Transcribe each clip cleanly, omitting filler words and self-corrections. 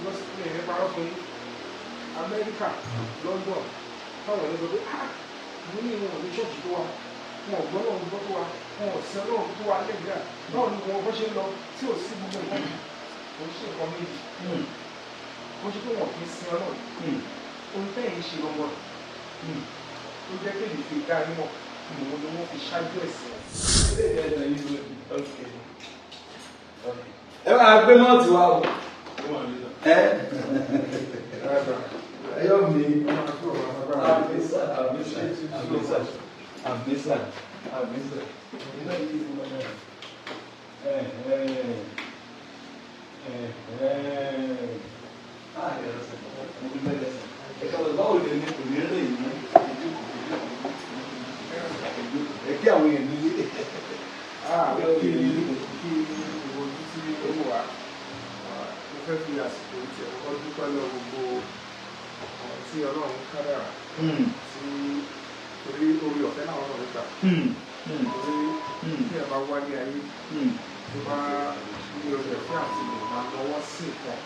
Because mi ò ní parọ́ fún yín, Amẹ́ríkà, London, táwọn ẹ̀rọ sọ pé, "Ah, mo ní wọn ò ní ṣọ́ọ̀ṣì tó wa, wọn ò gbọ́ lọ́run gbọ́ tó wa, wọn ò sin Ọlọ́run tó wa Nàìjíríà. Báwo ni wọn bọ́ ṣe ń lọ tí ò sí gbogbo nǹkan?" Kò ń ṣe nǹkan méjì, kò ń ṣe pé wọn kì í sin Ọlọ́run. Ohun tẹ́yìn ṣe gbọngàn tó jẹ́ kéde fi dá yín mọ̀, òun ni wọ́n fi ṣáájú ẹ̀sìn wọn. Ẹ máa gbé mọ́ọ̀tì wa o. Ẹ ẹyọ mi. Àmísà, àmísà, àmísà, àmísà, àmísà. Iná yìí ti mọ náà. Ẹ ẹ ẹ ẹ ah, ẹ lọ sẹ, mo fi mẹ́lẹ̀ sẹ. Ẹ káàbọ̀, báwo lè ní kò ní rìn yìí? Ìjókòó, ìjókòó, ìjókòó. Ẹ kí àwọn èèyàn nílé. Ah, kí gbogbo ojú tí ó wò wá. Mo fẹ́ fi àsìkò tí ẹ̀ kọ́kọ́ dúpẹ́ lọ gbogbo àwọn tí Ọlọ́run kádàrá tí torí orí ọ̀fẹ́ náà wọ́n gbà, torí tí ẹ bá wá ní ayé, tó bá ní orí ọ̀fẹ́ àti lè máa lọ́wọ́ sí nǹkan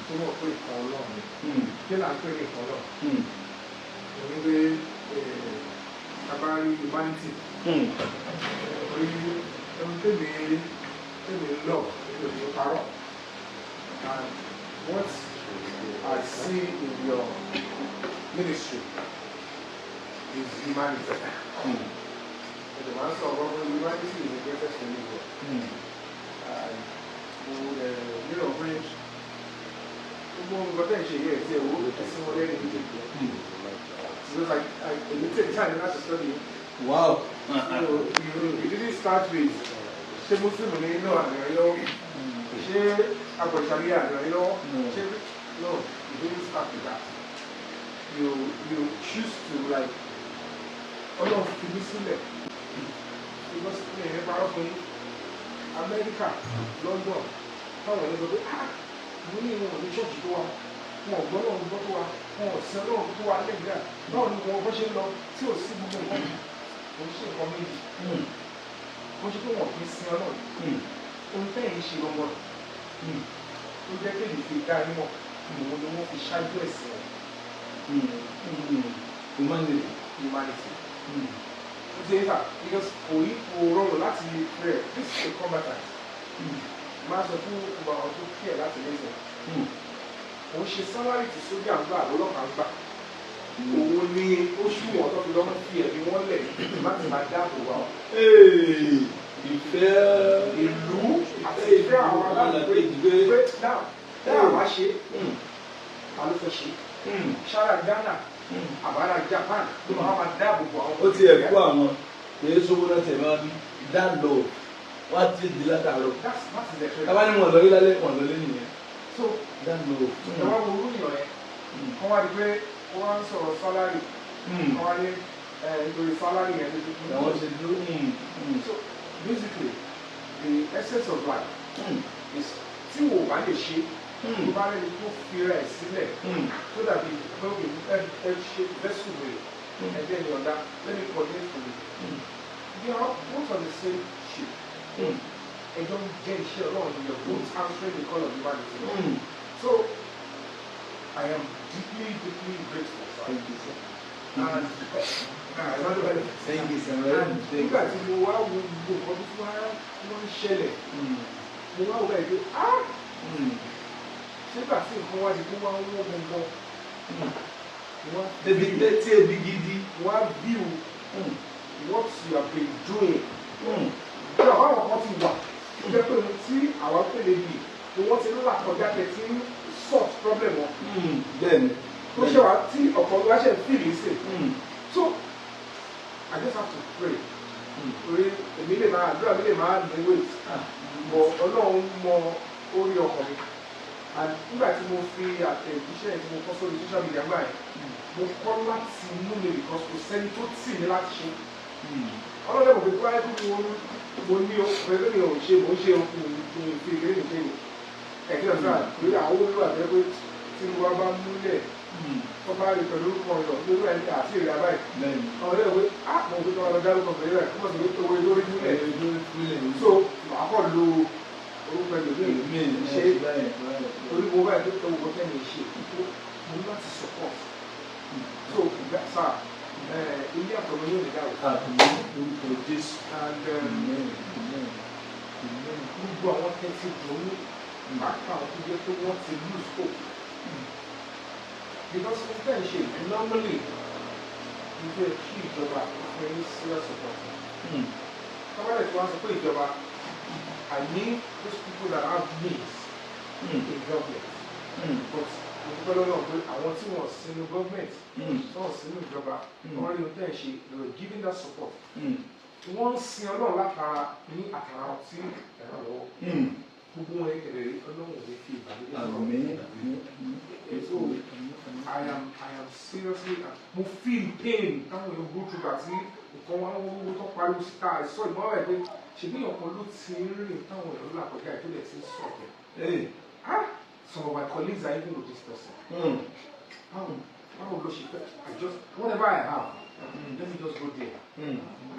tó mọ̀ pé nǹkan Ọlọ́run ni. Kí là ń pè ní nǹkan Ọlọ́run? Mo ní pé a bá rí humanity orí ẹni tèmi lọ, èmi ò ní parọ́, and what I see in your ministry is humanity. Ẹ̀dẹ̀ máa ń sọ ọ̀rọ̀ pé humanity is the greatest religion, and mo nílò pé gbogbo nǹkan tẹ̀ ń ṣe yẹ ẹ̀ tí ẹ̀ wo ẹ̀sìn wọn lẹ́nu ìdíje, because I èmi tẹ̀ tí a ní láti study. So you didn't start with ṣé Muslim ní inú àná lọ́wọ́, ṣé agbọ̀nsàríyà àná lọ́wọ́, ṣé. No, you didn't start with that. You choose to, like, Ọlọ́run fi mí sílẹ̀, because mi ò ní parọ́ fún yín, Amẹ́ríkà, London, táwọn ẹ̀rọ sọ pé, "Ah, mo ní wọn ò ní ṣọ́ọ̀ṣì tó wa, wọn ò gbọ́ lọ́run gbọ́ tó wa, wọn ò sin Ọlọ́run tó wa Nàìjíríà. Báwo ni wọn bọ́ ṣe ń lọ tí ò sí gbogbo nǹkan?" Kò ń ṣe nǹkan méjì, kò ń ṣe pé wọn kì í sin Ọlọ́run. Ohun tẹ́yìn ṣe gbọngàn tó jẹ́ kéde fi dá yín mọ̀, òun ni wọ́n fi ṣáájú ẹ̀sìn wọn. Humanity. Humanity. Ó ti yẹ sà, because kò yí, kò rọrùn láti rẹ̀. This is a combatant. Máa sọ fún gbogbo àwọn tó kí ẹ̀ láti lẹ́sẹ̀, kò ń ṣe salary tí sójà ń gbà, lọ́lọ́pàá ń gbà, òun ni ó ṣùwọ̀n tó fi lọ́mú fi ẹ̀mí wọ́n lẹ̀ láti máa dáàbò wà. Ìfẹ́. Ìlú àti ìfẹ́ àwọn aláàbò pé náà dáa wá ṣe, ta ló fẹ́ ṣe? Ṣára Ghana àbára Japan ló máa dáàbò bò àwọn. Ó ti ẹ̀ kó àwọn kìí sówó náà tẹ̀ máa bí dá lọ wá ti di látàárọ̀. That is the trend. Tábà ní wọn lọ rí lálẹ́, wọn lọ lé nìyẹn. So dá lọ. Ìjọba wo orú ìyàn yẹn, wọ́n wá di pé wọ́n wá ń sọ̀rọ̀ salary, wọ́n wá ní nítorí salary yẹn ló ti kú. Làwọn ṣe dúró. So basically, the essence of life is tí wò bá lè ṣe, tó bá rẹni tó fi rẹ̀ sílẹ̀, tó dàbí pé òkè ẹ ṣe vessel rẹ̀, ẹ jẹ́ ìyọ̀ǹda, let me coordinate for you. They are both on the same ship. Ẹjọ́ ń jẹ́ iṣẹ́ Ọlọ́run. You are both answering the call of humanity. So I am deeply, deeply grateful, sir. Thank you, sir. And Thank you, sir. and nígbà tí mo wá wo gbogbo nǹkan tó wá wọ́n ń ṣẹlẹ̀, mo wá wò báyìí pé, ah, nígbà tí nǹkan wá di tó wá ń wọ́n gbọ̀ngàn, mo wá Ebi tí ebi gidi. Mo wá view what you have been doing. Bí àwọn kan ti wà tó jẹ́ pé ohun tí àwa pè lè bì ni wọ́n ti ń là kọjá tẹ̀ tí ń sort problem wọn, Bẹ́ẹ̀ni. tó ṣe wá tí ọ̀pọ̀ wá ṣe ń fìlì sí. So I just have to pray, torí èmi lè máa àdúrà mi lè máa ní weight, but Ọlọ́run mọ orí ọkàn mi. And nígbà tí mo fi àtẹ̀jíṣẹ́ tí mo kọ́ sórí social media gbà yẹn, mo kọ́ láti inú mi, because kò sẹ́ni tó tì mí láti ṣe. Ọlọ́run mọ̀ pé tó báyìí kí mo ní o pẹ̀lú mi ò ṣe, mo ń ṣe o, mi fi ìrírí mi ṣe ni ẹ̀kí ọ̀sán, torí àwọn owó wíwà tẹ́ pé tí mo bá múlẹ̀ tó bá rí pẹ̀lú orúkọ ọ̀yọ́ lórí ẹ̀ àti ìrìn àbáyé àwọn ọ̀rẹ́ ìwé á mọ̀ pé kí wọ́n lọ dárúkọ pẹ̀lú ẹ̀ kí wọ́n sì pé owó lórí múlẹ̀. So màá kọ́ lo Orúkọ ẹlòmíì Mi ṣe ṣe báyìí. Torí mo báyìí tó tọwọ́ tẹ́lẹ̀ ṣe, mo ní láti support. So sir, ilé àtọ̀nà yóò ní dáwọ̀. Àmín, orúkọ Jésù. And Amen. Amen. Amen. gbogbo àwọn tẹ́tí dùnú, pàápàá àwọn tó jẹ́ pé wọ́n ti lose hope, because mo fẹ́ ṣe normally nítorí kí ìjọba fún yín serious support. Tọ́wọ́lẹ̀ tí wọ́n sọ pé ìjọba, I mean those people that have means in government, but mo dúpẹ́ lọ́wọ́ pé àwọn tí wọ́n sínú government, tí wọ́n sínú ìjọba, wọ́n rí ohun tẹ́ ẹ̀ ṣe, they were giving that support. Wọ́n ń sin Ọlọ́run látara ní àtàrà tí ẹ̀rọ lọ́wọ́. Gbogbo wọn yẹn kẹ̀lẹ́, Ọlọ́run ò ní fi ìbànújẹ́ sọ̀rọ̀. Àmín. Àmín. So I am seriously, mo feel pain táwọn èèyàn go through àti nǹkan wọn wọ́n tó pariwo síta. Àìsọ ìmọ̀ ẹ̀ pé ṣèbí èèyàn kan ló ti ń rìn táwọn èèyàn là kọjá ẹ̀ tó lẹ̀ ti ń sọ̀tẹ̀. Ah, some of my colleagues are even with this person. Báwo ló ṣe fẹ́? I just, whatever I have, let me just go there.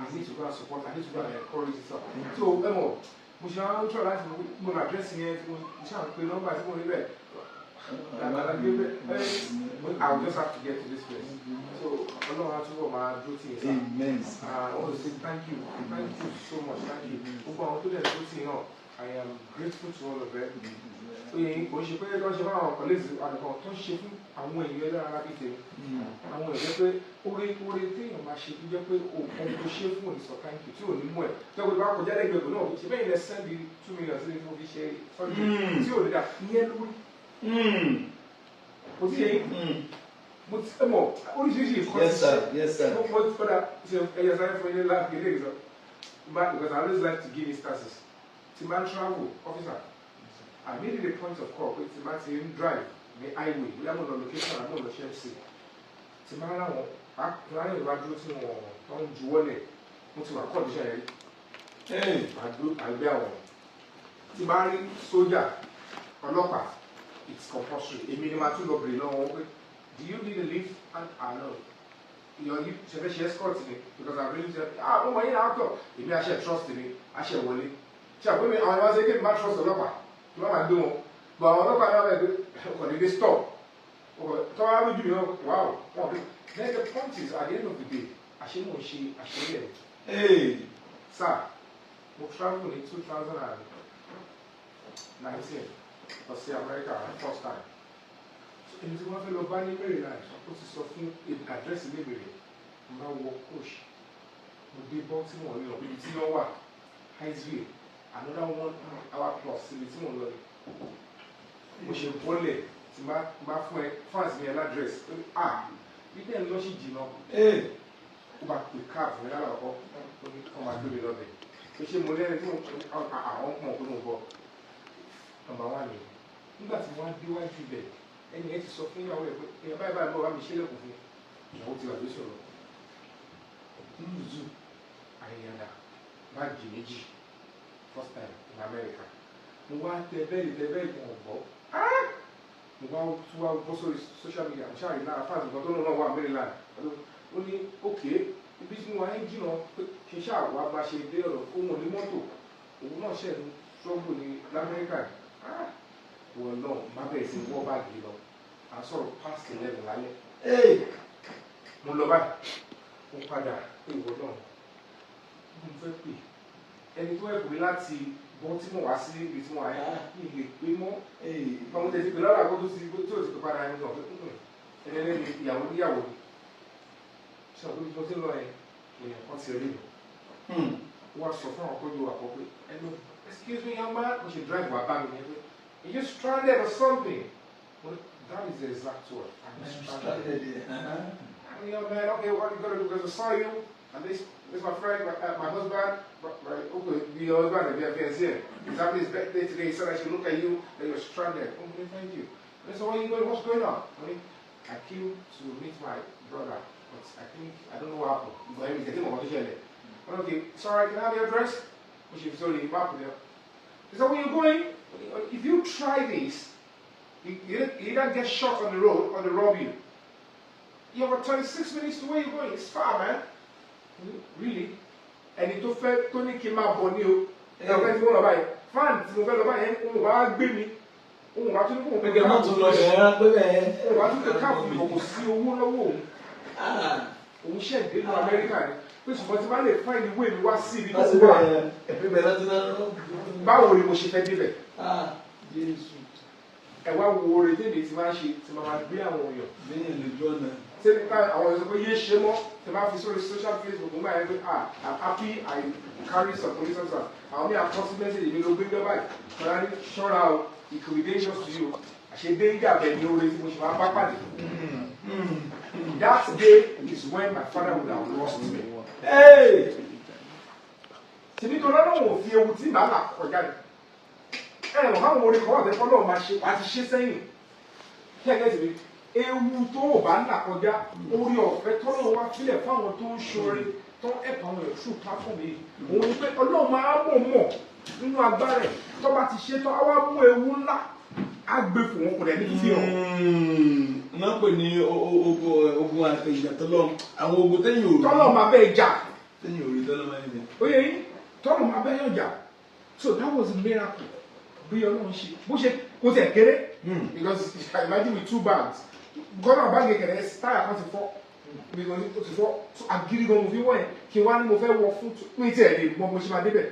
I need to go and support, I need to go and encourage this up. So ẹ mọ̀, mo ṣe àwọn try láti mo ní address yẹn tí mo ṣe à ń pe nọ́mbà tí mo rí bẹ́ẹ̀. I will just have to get to this place. So Ọlọ́run á túbọ̀ máa dúró tì yín sá. Amen. I want to say thank you, thank you so much, thank you. Gbogbo àwọn tó dẹ̀ dúró tì yín náà, I am grateful to all of them. Oye yín kò ń ṣe pé tó ń ṣe fún àwọn colleagues àdìkan, tó ń ṣe fún àwọn èèyàn ẹlẹ́ran ara bíi tèmi. Àwọn èèyàn pé oore oore téèyàn máa ṣe tó jẹ́ pé òkan tó ṣe fún òní sọ thank you tí ò ní mú ẹ̀. Tó jẹ́ pé bá kọjá lẹ́gbẹ̀ẹ́ náà, ṣe bẹ́ẹ̀ ilẹ̀ send 2 million sí ní mo fi ṣe surgery tí ò ní dà ìyẹn lórí. Kò sí yẹn, mo ti ẹ mọ̀ oríṣiríṣi nǹkan. Yes, sir. Yes, sir. Mo kódà ṣe ẹyẹ sáré fún ilé láti ilé ìsọ because I always like to give instances. Tí máa ń travel, officer, I made it a point of call pé tí máa ti ń drive ní highway, bóyá mo lọ location àbí mo lọ ṣe MC, tí máa ráwọn láyé ìwà dúró tí wọ́n tó ń juwọ́lẹ̀, mo ti wà condition yẹn rí, màá dúró àgbẹ̀ àwọn. Tí bá rí sójà, ọlọ́pàá, it's compulsory, èmi ni màá tún lọ bèrè lọ́wọ́ wọn pé, "Do you need a lift?" And ah, no, you ṣe fẹ́ ṣe escort ni, because I really say, ah, mo mọ̀ yín náà, actor. Èmi àṣẹ trust mi, àṣẹ wọlé ṣe àpé mi. Àwọn ìwà ṣe kí n má trust ọlọ́pàá kí wọ́n máa gbé wọn, but àwọn ọlọ́pàá náà bẹ̀ pé ọkọ̀ dédé stop ọkọ̀ tọ́wọ́ lójú mi náà, wow, wọn bí. Then the point is, at the end of the day, àṣé mò ń ṣe àṣeyẹ ẹ̀. Sir, mo travel ní 2019 lọ sí America first time. So èmi tí wọ́n fẹ́ lọ bá ní Maryland, ó ti sọ fún àdírẹ́sì ilé mi rẹ̀. Mo bá wọ coach, mo dé Baltimore ní ibi tí wọ́n wà, Hyattsville, another one hour plus ibi tí mo ń lọ ni. Mo ṣe bọ́lẹ̀ tí bá fún ẹ fans mi ẹ ládírẹ́sì, ó ní, ah, bí tẹ́ ń lọ sí jìnnà. Ó bá pè cab fún mi lálàkọ́, ó ní kọ́ máa gbé mi lọ́bẹ̀ pé ṣé mo lẹ́ni tí mo àwọn mọ̀ pé mo bọ̀. Number one ni, nígbà tí wọ́n á déwájú ibẹ̀, ẹni ẹ ti sọ fún ìyàwó ẹ pé èèyàn báyìí báyìí bọ̀ wá mi ṣílẹ̀kùn fún ìyàwó ti wà lóṣù sọ̀rọ̀ nùzù àyàndà báàgì méjì, first time in America. Mo wá tẹ bẹ́ẹ̀lì, tẹ bẹ́ẹ̀lì, wọn gbọ́. Mo wá tún wá bọ́ sórí social media, mo ṣáà rí lára fáàsì kan tó náà wà Maryland. Ó ní okay, ibi tí mo wà ń jìnnà pé kí n ṣáà wá bá ṣe dé ọ̀rọ̀ òun ò ní mọ́tò, òun náà ṣẹ̀ ń struggle ní lamẹ́ríkà. Wọ́n náà má bẹ̀rẹ̀ sí wọ́ báàgì lọ. À ń sọ̀rọ̀ past 11 lálẹ́. Mo lọ báyìí, mo padà pé ìwọ náà mo fẹ́ pè ẹni tó ẹ̀kọ́ mi láti Baltimore wá sí ibi tí mo wà yẹn, mi lè pé mọ́. Báwo tẹ̀sí pé lọ́la kó tó ti tó ti pè padà ẹni tó pé ẹni ẹni ìyàwó níyàwó ni ṣé àwọn tó ti lọ yẹn, èèyàn kan ti rí mi, wọ́n á sọ fún àwọn tó yọ àpọ̀ pé, "Hello, excuse me, young man." Mo ṣe drive wá bá mi yẹn pé, "Are you stranded or something?" Well, that is the exact word, "I'm stranded." And young man, okay, what you gonna do? Because I saw you and this my friend, my husband, my, okay, the husband, the fiancé. He's having his birthday today. He said I should look at you, that you're stranded. Oh, thank you. And so where you going? What's going on? I mean, I came to meet my brother, but I think, I don't know what happened. But anyway, I think I'm okay, sorry, can I have your address? Which is only map there. He said, where you going? If you try this, you either get shot on the road or they rob you. You have 26 minutes to where you're going. It's far, man. Really? Ẹni tó fẹ́ tó ní kí n máa bọ̀ ní o. Ẹ ọ̀fẹ́ tí wọ́n lọ báyìí. Fan tí mo fẹ́ lọ báyẹn, òun bá gbé mi, òun bá tún ní kóun Pé kẹ́ má tún lọ bẹ̀rẹ̀ rárá pé bẹ́ẹ̀. Òun bá tún pé cab mi, kò sí owó lọ́wọ́ òun. Òun ṣẹ̀ dé ní Amẹ́ríkà ni, pé ṣùgbọ́n tí bá lè find way mi wá sí ibi tó Láti wà, bẹ̀rẹ̀ ẹ̀pẹ́ bẹ̀rẹ̀ láti náà. báwo ni mo ṣe fẹ́ débẹ̀? Ah, Jésù. Ẹ wá wo oore tèmi ti máa ń ṣe, tí máa máa gbé àwọn èèyàn. Bẹ́ẹ̀ lójú ọ̀nà. Ṣé nípa àwọn èèyàn sọ pé yé ṣe mọ́, tí máa fi sórí social Facebook nígbà yẹn pé, "Ah, I'm happy I carry some police officers." Àwọn mi àkọsí message mi ló gbé gbé báyìí, ṣọ́ra ní ṣọ́ra o, it could be dangerous to you. Àṣé danger bẹ̀ ni oore tí mo ṣe máa bá pàdé. That day is when my father would have lost me. Hey! Tìbí tó lọ́nà òun fi ewu tí màá là kọjá ni. Ẹ mọ̀ káwọn orin kan wà tẹ́ fọ́lọ́ máa ṣe, wàá ti ṣe sẹ́yìn. Kí ẹ gẹ́sì mi, ewu tó o bá ń là kọjá, orí ọ̀fẹ́ tọ́lọ́ wá sílẹ̀ fáwọn tó ń ṣoore, tó ń ẹ̀pọ̀ àwọn èèyàn through platform yìí. Òun ni pé Ọlọ́run máa mọ̀ mọ̀ nínú agbára ẹ̀, tó bá ti ṣe tán, á wá mú ewu ńlá, á gbé fún wọn, kò dẹ̀ ní fi hàn. Wọ́n pè ní ogun àti ìjà tọ́lọ́, àwọn ogun tẹ́yìn ò rí. Tọ́lọ́ máa bẹ́ẹ̀ jà. Tẹ́yìn ò rí, tọ́lọ́ máa ń jà. Ó yẹ yín, tọ́lọ́ máa bẹ́ẹ̀ yàn jà. So that was a miracle bí Ọlọ́run ṣe bó ṣe kó tẹ̀ kéré, because I imagine with two bags, gọ́nà báàgì kẹ̀rẹ́, táyà kan ti fọ́, because ó ti fọ́. So àgírí gan mo fi wọ̀ yẹn, kí n wá ní mo fẹ́ wọ fún mi tí ẹ̀ lè mọ bó ṣe máa débẹ̀.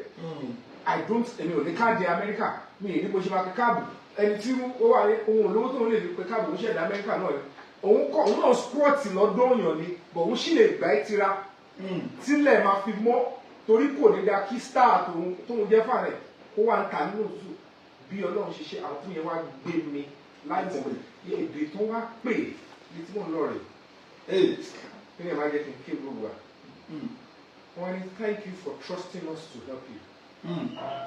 I don't, èmi ò ní káàdì Amẹ́ríkà, mi ì ní bó ṣe máa pe cab. Ẹni tí ó wà ní ohun olówó tó ń lè fi pe cab, ó ṣẹ̀dá Amẹ́ríkà náà ni. Òun kọ òun náà squat lọ́dọ̀ èèyàn ni, but òun sì lè gbà ẹ́ tira tílẹ̀ máa fi mọ́, torí kò ní da kí star tóun jẹ́ fà rẹ̀ kó wá ń ta nínú òtútù. Bí Ọlọ́run ṣe ṣe, àwọn fún yẹn wá gbé mi láì mọ̀ èdè tó wá pè ní tí mò ń lọ rè. Kí ni ẹ máa jẹ́ kí n ké gbogbo wa? Wọ́n ní, "Thank you for trusting us to help you."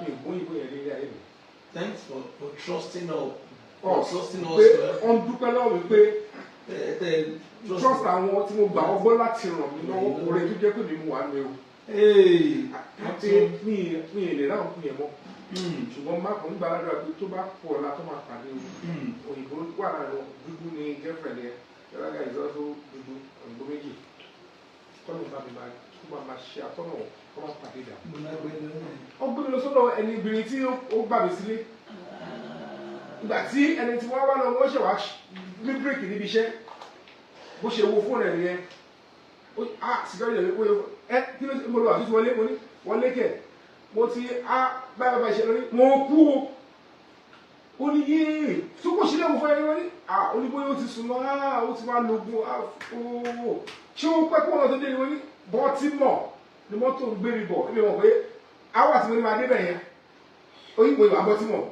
Ní ìgbóyìnbó yẹn nílé ayé mi. Thanks for trusting us. For Us. trusting us Pé to help. wọ́n dúpẹ́ lọ́wọ́ mi pé Tẹ trust àwọn tí mo gbà wọ́n gbọ́ láti ràn mí lọ́wọ́, oore tó jẹ́ pé mi mú wà ní ewu. Àti mi ì lè ráhùn fún yẹn mọ́, ṣùgbọ́n má kàn ń gbàdúrà pé tó bá pọ̀ ọ̀la tó máa pàdé o. Òyìnbó wà láàrin wọn, dúdú ni girlfriend yẹn, yàrá is also dúdú, òyìnbó méjì. Kọ́nù bá mi máa kó máa máa ṣe atọ́nà kó máa pàdé dà. Mo lágbẹ́ lọ́nà. Ó gbé mi lọ sọ́dọ̀ ẹni obìnrin tí ó gbà mí sílé. Ìgbà tí ẹni tí wọ́n wá lọ, wọ́n ṣẹ̀ wá ní break níbi iṣẹ́, bó ṣe wo fóònù ẹ̀ nìyẹn. Ó ah, security ẹ̀, ó yẹ ẹ kí ló ṣe? Mo lọ àtúntò wọlé, mo ní wọlé kẹ̀, mo ti á báyìí báyìí ṣe lórí, mo kú o. Ó ní yéé tó kò sílẹ̀, mo fẹ́ yẹn wọ́n ní ah, ó ní bóyá ó ti sùn lọ, ah, ó ti wá lógun, ah, ooo, ṣé ó pẹ́ kó wọn tó dé ni? Wọ́n ní Baltimore ni mọ́tò ń gbé mi bọ̀. Èmi mọ̀ pé hour tí mo ní máa débẹ̀ yẹn, òyìnbó ìwà Baltimore.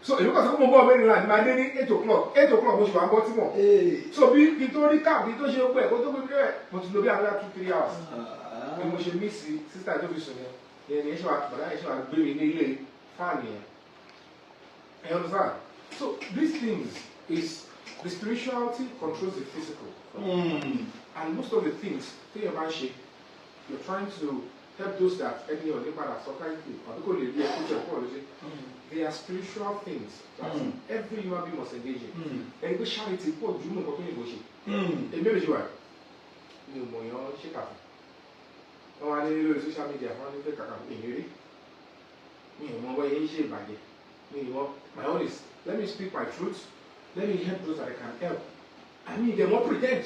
So èmi kàn sọ fún mo bọ́ Maryland, máa dé ní 8 o'clock. 8 o'clock mo ṣe wà Baltimore. So bí kí n tó rí cab tó ṣe gbọ́ ẹ̀ kó tó gbé mi débẹ̀, mo ti lò bí another 2-3 hours. Bí mo ṣe miss sister tó fi sùn yẹn yẹn ni, ẹ ṣe wà bàdá yẹn ṣe wà gbé mi ní ilé fan yẹn. You understand? So these things is the spirituality controls the physical. And most of the things téèyàn bá ń ṣe, you're trying to help those that ẹni ò ní padà sọ káyìí àbí kò lè rí ẹkú jẹ kúrò lóṣè. They are spiritual things that every human being must engage in. Ẹni pé charity pọ̀ jù nǹkan tó yìnbó ṣe. Èmi ò ṣe wà mi ò mọ̀ yàn ṣe kà fún wọn wá ní lórí social media, wọn ní fẹ́ kàkà èmi rí, mi ò mọ bóyá ń ṣe ìbàjẹ́, mi ò mọ. My own is, let me speak my truth, let me help those that I can help. I mean, they won't pretend,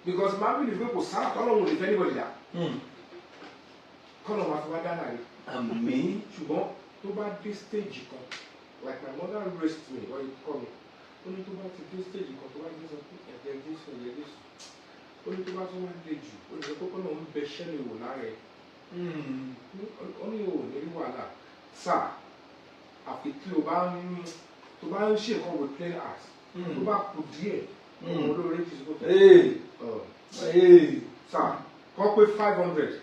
because my belief pé kò sára tọ́lọ́run ò lè fẹ́ anybody dà kọ́nà máa fi wá dáná rí. Àmín. Ṣùgbọ́n tó bá dé stage kan, like my mother raised me when you call me, ó ní tó bá ti dé stage kan, tó bá dé sọ pé ẹ̀jẹ̀ Jésù, ẹ̀jẹ̀ Jésù, ó ní tó bá tún wá dé jù, ó ní sọ pé kọ́nà ń bẹ ṣẹ́ mi wò lára ẹ̀. Ó ní ò ní rí wàhálà sáà, àfi tí o bá ń tó bá ń ṣe nǹkan with plain heart, tó bá kù díẹ̀, ọmọ olóore ti sọ pé sáà kọ́ pé 500,